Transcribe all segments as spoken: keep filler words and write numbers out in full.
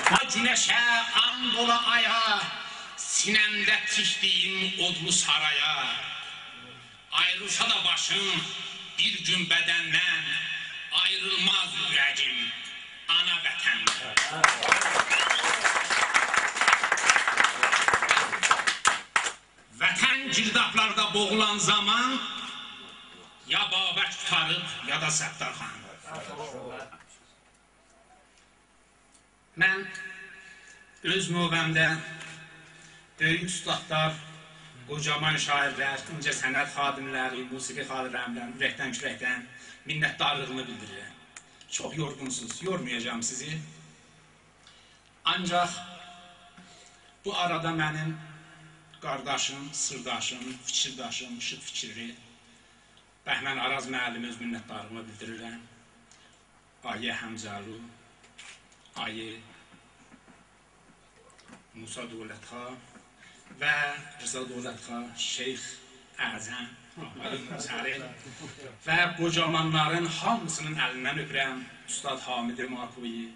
ها گونشه، آند اولا آیا، سینه‌مده تیکدیگیم اودلو سارایا. آیریلسا دا باشیم بیر گون بدندن، آیریلماز اوره‌ییم آنا وطندن. وطن گردابلاردا بوغولان زامان یا بابک قورتاریب، یا دا ستارخان. من اؤز نوبه‌مده بؤیوک اوستادلار، قوجامان شاعیرلر، اینجه‌صنعت خادملری، موسیقی خادملریندن اورکدن، کورکدن منتدارلیغیمی بیلدیریرم. چوخ یورغونسوز، یورمایاجاغام سیزی. آنجاق بو آرادا منیم قارداشیم، سیرداشیم، فیکیرداشیم، ایشیق فیکیرلی بهمن آراز معلمه اؤز منتدارلیغیمی بیلدیریرم. آقای حمزه‌لو، آقای موسی دولت‌خواه و رضا دولت‌خواه، شیخ اعظم، آقای موسوی و قوجامانلارین هامیسینین الیندن اؤپورم. اوستاد حامد ماکویی،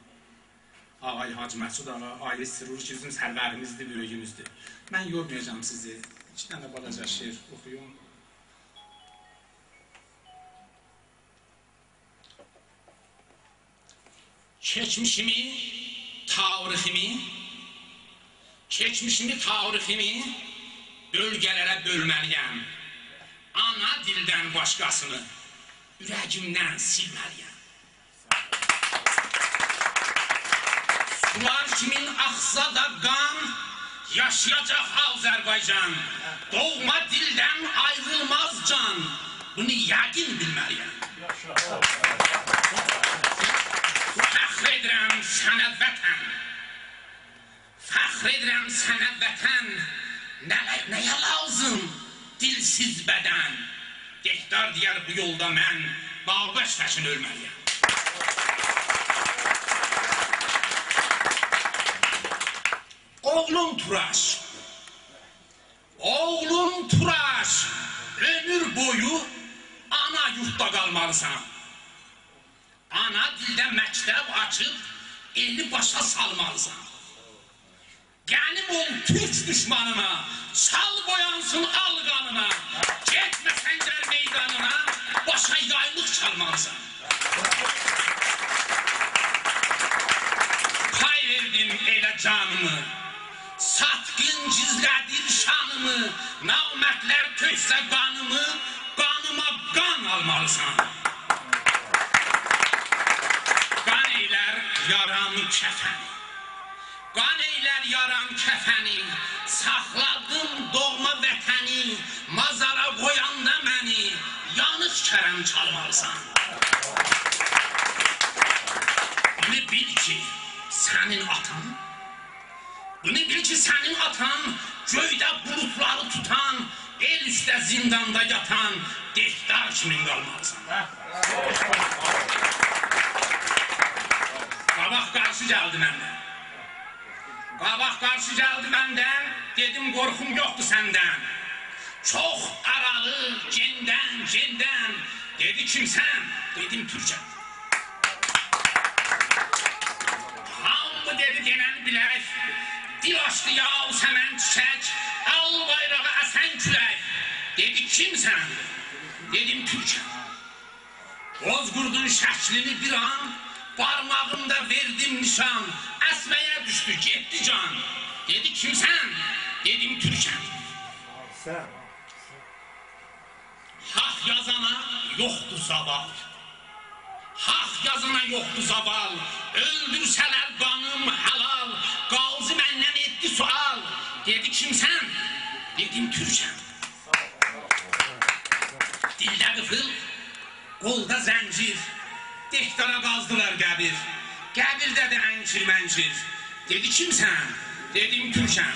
آقای حاجی مسعود آقا، آقای سرور کی، بیزیم سروریمیزدیر، بؤیویوموزدور. من یورمایاجاغام سیزی. ایکی دنه بالاجا شعر اوخویوم. کئچمیشیمی، تاریخیمی، کئچمیشیمی، تاریخیمی بؤلگه‌لره بؤلمه‌لی‌یم. آنا دیلدن باشقاسینی اوره‌ییمدن سیلمه‌لی‌یم. سولار کیمین آخسا دا قان، یاشایاجاق آذربایجان. دوغما دیلدن آیریلماز جان، بونو یقین بیلمه‌لی‌یم. فخر ائدیرم سنه وطن، فخر ائدیرم سنه وطن، نه، نه‌یه لازیم دیلسیز بدن؟ دهدار دئیر بو یولدا من بابک تکین اؤلمه‌لی‌یم. اوغلوم توراج، اوغلوم توراج، عؤمور بویو آنا یورددا قالمالیسان. آنا دیلده مکتب آچیب ائلی باشا سالمالیسان. غنیم اول تورک دوشمانینا، چال بویانسین آل قانینا. گئتمه سنجر میدانینا، باشا یایلیق چالمالیسان. پای وئردیم ائله جانیمی، ساتقین گیزله‌دیر شانیمی. نامردلر تؤکسه قانیمی، قانیما قان آلمالیسان. قان ائیلر یارام کفنی، قان ائیلر یارام کفنی، ساخلادیم دوغما وطنی، مازارا قویاندا منی، یانیق کرم چالمالیسان. بونو بیل کی، سنین آتان، بونو بیل کی، سنین آتان، گؤیده بولودلاری توتان، ائل اوسته زینداندا یاتان دهدار کیمین قالمالیسان. قاباق قارشی گلدی مندن. قاباق قارشی گلدی مندن، دئدیم: «قورخوم یوخدور سندن.» چوخ آرالی، گئندن، گئندن، دئدی: «کیمسن؟» دئدیم: «تورکم.» هامی دئدی: «دئنن بیلک.» دیل آچدی یاسمن چیچک، آل بایراغی اسن کولک. دئدی: «کیمسن؟» دئدیم: «تورکم.» بوزقوردون شکلینی بیر آن، بارماغیمدا وئردیم نیشان. اسمه‌یه دوشدو، گئتدی جان. دئدی: «کیمسن؟» دئدیم: «تورکم.» حاق یازانا یوخدور زاوال، حاق یازانا یوخدور زاوال. اؤلدورسه‌لر قانیم حلال. قاضی مندن ائتدی سؤال، دئدی: «کیمسن؟» دئدیم: «تورکم.» دیلده قیفیل، قولدا زنجیر، دهدارا قازدیلار قبیر. قبیرده‌دیر انکیر منکیر. دئدی: «کیمسن؟» دئدیم: «تورکم.»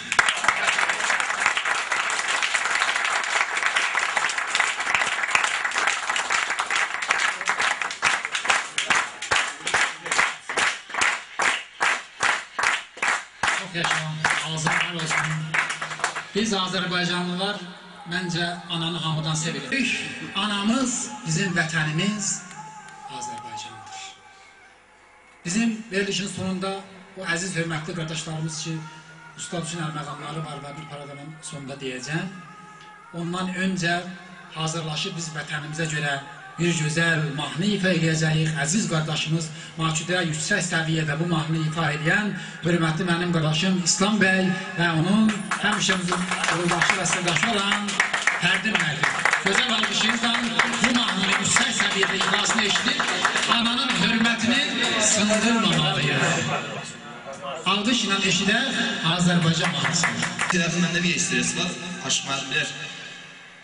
چوخ یاشا، آغزین وار اولسون. بیز آذربایجانلیلار، منجه، آنانی هامیدان سئویریک. آنامیز، بیزیم وطنیمیز آذربایجاندیر. بیزیم وئریلیشین سونوندا بو عزیز، حؤرمتلی قارداشلاریمیز کی، اوستاد اوچون ارمغانلاری وار و بیر پارا دا من سوندا دئیه‌جم. اوندان اؤنجه حاضیرلاشیب بیز وطنیمیزه گؤره بیر گؤزل ماهنی ایفا ائله‌یه‌جه‌ییک. عزیز قارداشیمیز، ماکوده یوکسک سویه‌ده بو ماهنی ایفا ائله‌ین حؤرمتلی منیم قارداشیم اسلام بی و اونون همیشه بیزیم یولداشی و سیرداشی اولان فردین مردی. گؤزل آلقیشینیزلا بو ماهنی‌نین یوکسک سویه‌ده ایفاسینی ائشیدیب آنانین حؤرمتینی سیندیرمامالی‌ییق. آلقیشلا ائشیدک آذربایجان ماهنی‌سینی. بیر دفعه منده بیر استرس وار، آشمار بیلر.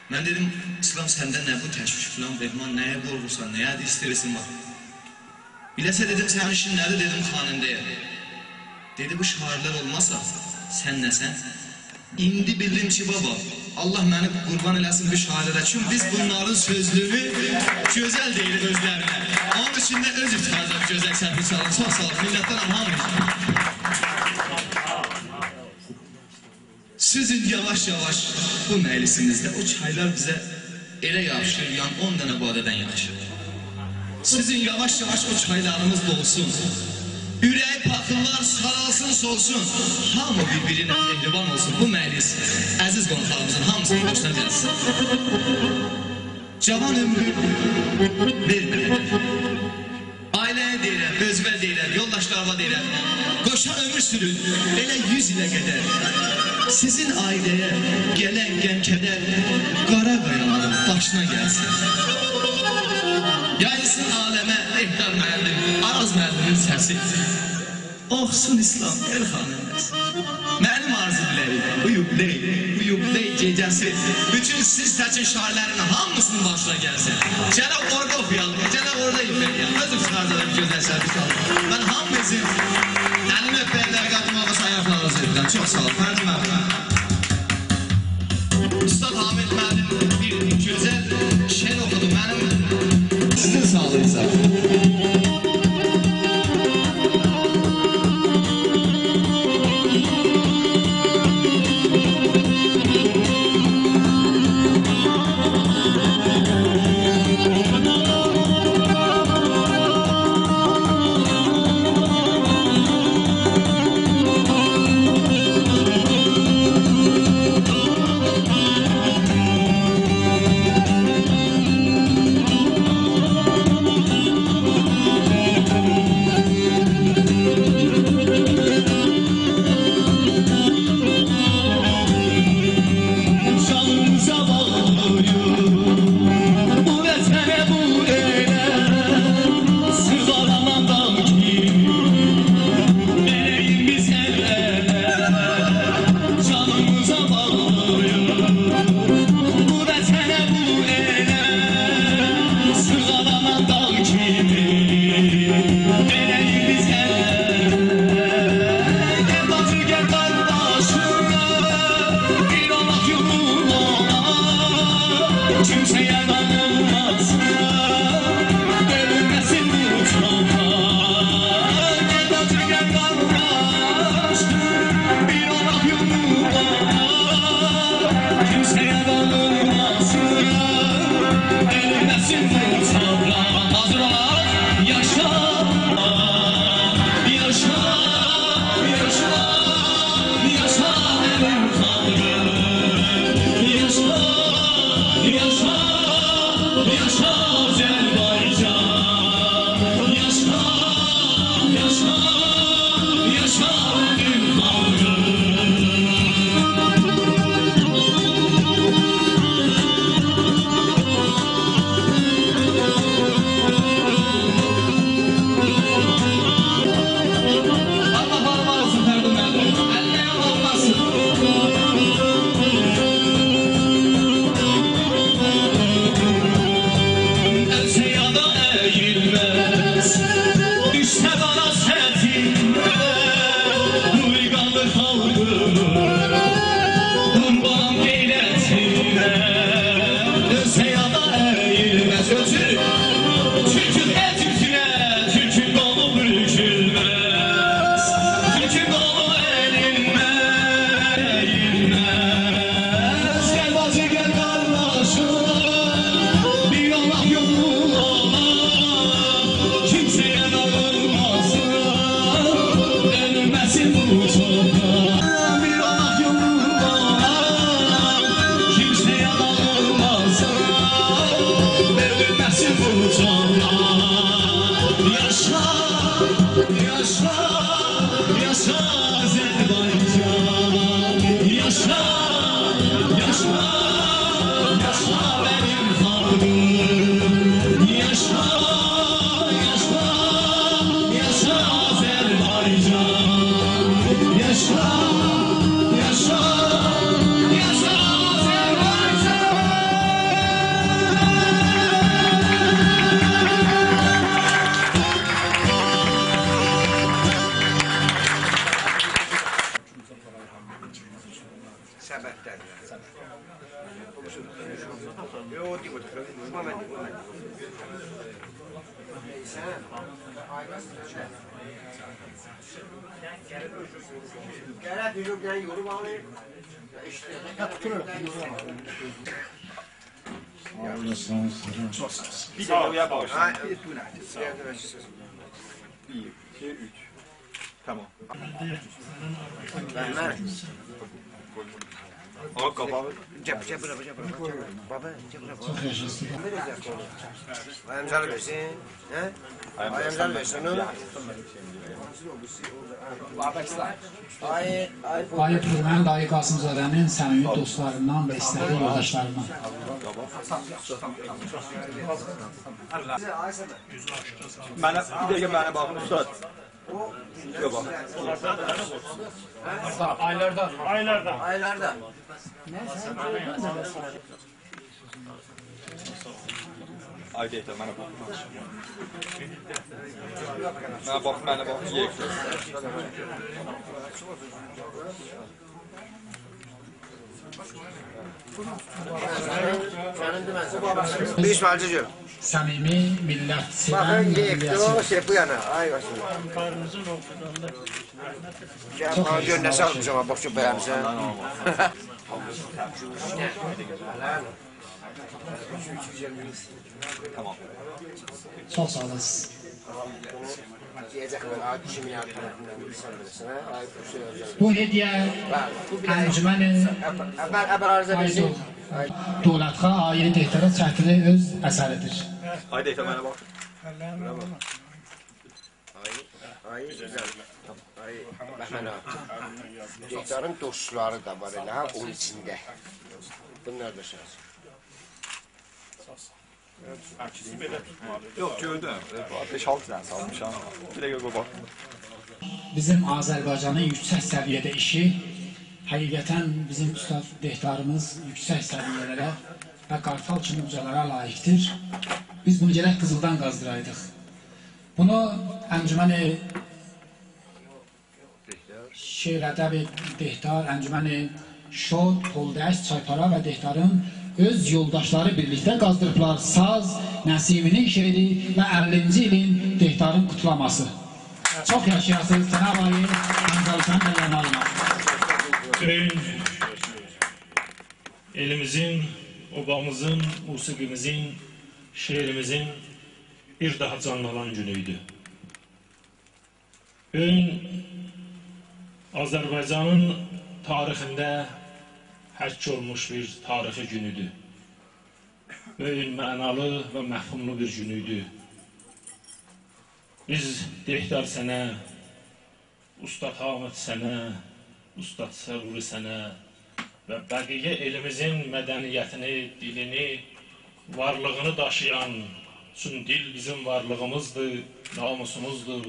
من دئدیم: «اسلام، سنده نه بو تشویش فلان، بهمان، نه‌یه قورخورسان، نه‌یه استرسین وار؟» «بیله‌سه، دئدیم، سنین ایشین نه‌دیر؟» دئدیم: «خواننده‌یم.» دئدی: «بو شاعیرلر اولماسا، سن نه‌سن؟» ایندی بیلدیم کی، بابا، الله منی قوربان ائله‌سین بو شاعیرلره. چونکی بیز بونلارین سؤزلویونو گؤزل دئییریک اؤزلرینه. اونون اوچون ده اؤز افتخارینا بیر گؤزل سطیر چالین. چوخ ساغ اولون، منتدارام هامی. سیزین یاواش-یاواش بو مجلیسینیزده او چایلار بیزه ائله یاپیشیر، یعنی اون دنه باده‌دن یاپیشیر. سیزین یاواش-یاواش او چایلارینیز دولسون. اوره‌یی پاخیللار سارالسین، سولسون. هامی بیر-بیرینه مهربان اولسون. بو مجلیس عزیز قوناقلاریمیزین هامیسینین باشینا گلسین. جاوان عؤمرو وئرمه‌یه‌دیر. عائله‌یه دئییرم، اؤزومه دئییرم، یولداشلاریما دئییرم. قوشا عؤمور سورون، ائله یوز ایله قدر. سیزین عائله‌یه گلن غم-کدر قارا قایالارین باشینا گلسین. یاییلسین عالمه احتار معلم، آراز معلمین سسی. اوخوسون اسلام، ائل خواننده‌سی. منیم آرزو دیله‌ییم، بو یوبیلئی، بو یوبیلئی گئجه‌سی بوتون سیز سئچین شاعیرلرین هامیسینین باشینا گلسین. گلک اورادا اوخویالیم، گلک اورادا ایفا ائله‌یک. اؤز افتخارینا بیر گؤزل سطیر چالین. من هامینیزین الینی اؤپمه‌یه، قاتماغا، آیاقلارینیزی اؤپورم. چوخ ساغ اولون. فردی معلم. اوستاد حامد معلم بیر گؤزل شعر اوخودو. منیم سیزین ساغلیغینیزا. بو تورپاق، بیر آلاق یومروق، کیمسه‌یه داغیلماسین، بؤلونمه‌سین بو تورپاق. یاشا، یاشا، یاشا آذربایجان، یاشا، یاشا، یاشا منیم خاخوم، یاشا، یاشا، یاشا آذربایجان، یاشا، یاشا، یاشا آذربایجان. سبتدن. یوخ، دئییم، وورما منی، وورما منی. گرک بیر یول، بیر یولو باغلاییب. ایشته. ساغ اولاسان، ساغ اول. بیر دقیقه اویا باغیشلا. ها، بیر، بیر، بیر. بیر، ایکی، اوچ. تامام. آقا، قاباغی. گل، گل بورا، گل بورا، گل بورا. بابا، گل بورا، بابا. چوخ یاشاسین. آی امضانی وئرسین، هه؟ آی امضانی وئرسین، او. آی، آی، بو. آقای پورمند، آقای قاسم‌زاده‌نین صمیمی دوستلاریندان و ایستکلی یولداشلاریندان. منه، بیر دقیقه منه باخین، اوستاد. یوخ، باخ. آیلاردا. آیلاردا. آیلاردا. آی، دئییل، منه باخ. منه باخ، منه باخ. یئک. بیر ایش وار، جوجو. صمیمی میللت، باخین، سئون یئکده او میللتی. شئی، بو یانا. آی، باشیم. گل، چوخ باخ، گؤر نه ساغ اولون. سالمیشام، باخ، چوخ بَیه‌نمیشم. تامام. چوخ ساغ اولاسینیز. دئیه‌جکلر، آی، کیمین طرفیندن، سن بیلیرسن، هه؟ آی، بو شئی اولاجاق. بو هدیه، بلی، بو بیر انجمن، ابر، ابر، ابر عرضه، آی، بیلسین. دو-، آی. دولت‌خواه آقای دهدارا چتینی اؤز اثری‌دیر. آی، دهدار، منه باخ. آی، آی، گؤزل. آی، بهمن آقا. دهدارین دوستلاری دا وار ائله ها، اونون ایچینده. بونلار دا شئی. یوخ، گؤردوم. بئش-آلتی دنه سالمیشام. بیر دقیقه قوی باخیم. بیزیم آذربایجانین یوکسک سویه‌ده ایشی، حقیقتاً بیزیم اوستاد دهداریمیز یوکسک سویه‌لره و قارتال کیمی اوجالارا لایقدیر. بیز بونو گرک قیزیلدان قازدیرایدیق. بونو انجمن شعر ادب دهدار، انجمن شد، تولدشت، چایپارا و دهدارین اؤز یولداشلاری بیرلیکده قازدیریبلار. ساز، نسیمی‌نین شعری و اللینجی ایلین دهدارین قوتلاماسی. چوخ یاشایاسینیز، جناب آقای حمزه‌حسین بیگ‌نعمت‌اوغلو. بوگون ائلیمیزین، اوبامیزین، موسیقیمیزین، شعریمیزین بیر داها جانلانان گونو ایدی. بوگون آذربایجانین تاریخینده حک اولموش بیر تاریخی گونودور. بوگون معنالی و مفهوملو بیر گونودور. بیز دهدار سنه، اوستاد حامد سنه، اوستاد سروری سنه، و بقیه ائلیمیزین مدنیتینی، دیلینی، وارلیغینی داشییان، چون دیل بیزیم وارلیغیمیزدیر، ناموسوموزدور،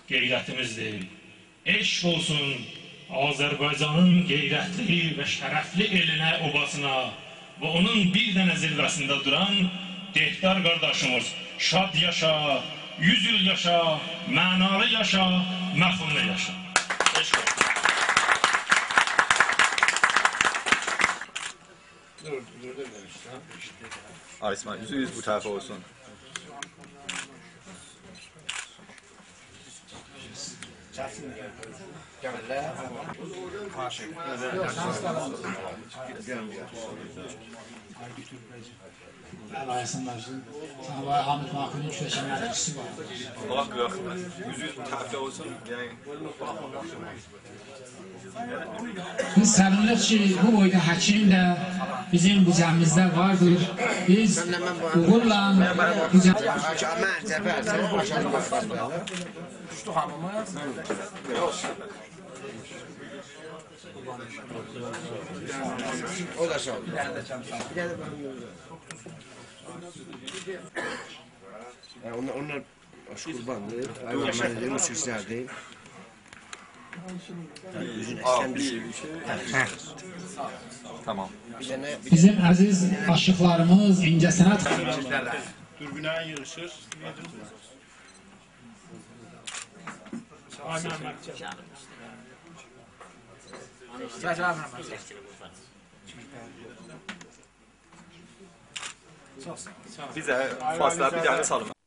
غیرتیمیزدیر. عشق اولسون آذربایجانین غیرتلی و شرفلی ائلینه، اوباسینا و اونون بیر دنه زیروه‌سینده دوران دهدار قارداشیمیز. شاد یاشا، یوز ایل یاشا، معنالی یاشا، مفهوملو یاشا. عشق اولسون. آقای اسماعیل، اوزونوز بو طرفه اولسون. الایانسین مجلسی. سن وار، حامد ماکونون کؤچنلری‌سی وار. باخ، یوخ. اوزو ترفه اولسون، یعنی. بیز سئوینیریک کی، بو بویدا حکیم ده بیزیم بوجه‌میزده واردیر. بیز اوغورلا بوجه- دوشدو هامیمیز. او دا ساغ اول. هه، اونلار، اونلار آش قورباندیر. آی، من دئدیم، او سیزلردیر. هه، اوزون آ، ایسته‌میش. بیر، بیر شئی. تامام. بیر دنه، بیر بیزیم عزیز آشیقلاریمیز، اینجه‌صنعت دوربینه ییغیشیر. بیزه فاصله بیر دنه سالین.